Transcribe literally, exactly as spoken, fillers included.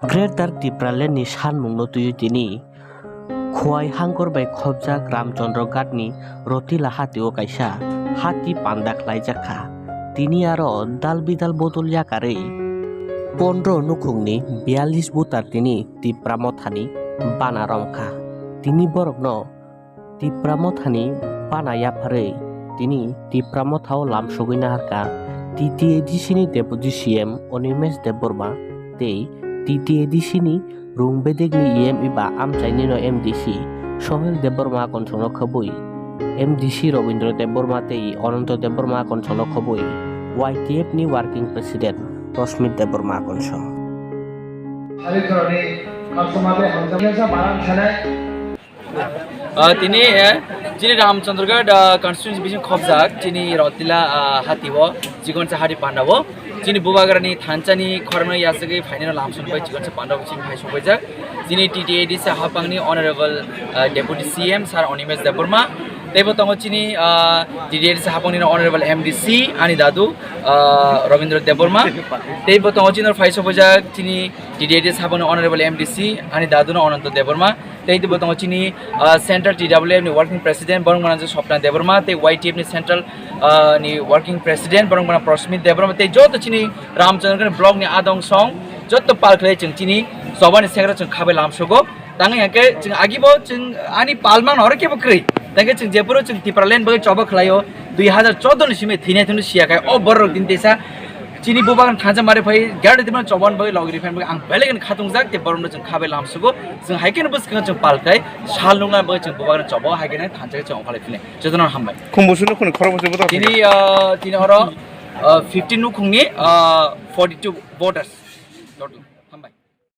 Greater Tipraland ni sanmungno twiwi tini Khowai hangkor bai khopjak Ramchandra Ghat ni Rotila hatio kaisa hati panda khlaijak kha. Tini aro dal bidal bodol yakarwi pondro nukhungni biyalish voter tini Tipra Mothani bana romkha. Tini borokno Tipra Mothani bana yapharwi tini Tipra Mothao lamsogwi naharkha T T A D C ni Deputy C M Animesh Debbarma tei T T A D C ni rung bedekni E M eba amchaini no M D C Sohel Debbarma konsongno khobwi, M D C Robindra Debbarma tei Ananto Debbarma konsongno khobwi, Y T F ni Working President Rosmit Debbarma konsong. Ah, tini, eh, chini Ramchandragarh, ah, constituency bising khobjak, chini Rotila, ah, hati o, chikon sa hati panda o, chini Bubagrani thansa ni khorang no yasagwi phainai no lamsong bai chikon sa panda o chini phai sokbaijak. Chini T T A D C hapang ni Honorable, ah, Deputy C M Sir Animesh Debbarma, teibo tongo chini, ah, T T A D C hapang ni Honorable M D C ani dadu, ah, Robindra Debbarma, teibo tongo chini phai sokbaijak chini T T A D C hapang ni Honorable M D C ani dadu no Ananto Debbarma. Tei bo tongo chini, ah, Central T W F ni Working President borok mwnang Swapna Debbarma tei Y T F ni Central, ah, ni Working President borok mwnang Prosmit Debbarma tei joto chini Ramchandragarh block ni adong song joto pal khlai chwng chini choba ni sengra chwng khabai lamsogo. Tangwi hwnkhe chwng agibo chwng ani palmano oro kebo kwrwi. Tangkhe chwng jephuru chwng Tipraland bagwi choba khlaio, dui hazar chordo ni simi thwinai thwngno siya khai o borok rok tini teisa chini bubagan thansa mari phai gari tibran choban bagwi logri phan bagwi ang belai khatungjak tei borokno chwng khabai lamsogo. Chwng hai kheno bwskango chwng pal khai sal nungna bagwi chwng bubagrano chobo, hai kheno thansa khe chwng ongkha lai phini. Jotono hambai. Khumbusu nukhungni khoroksa bwtang. Tini, ah, tini oro, ah, fifty nukhungni, ah, forty two voters.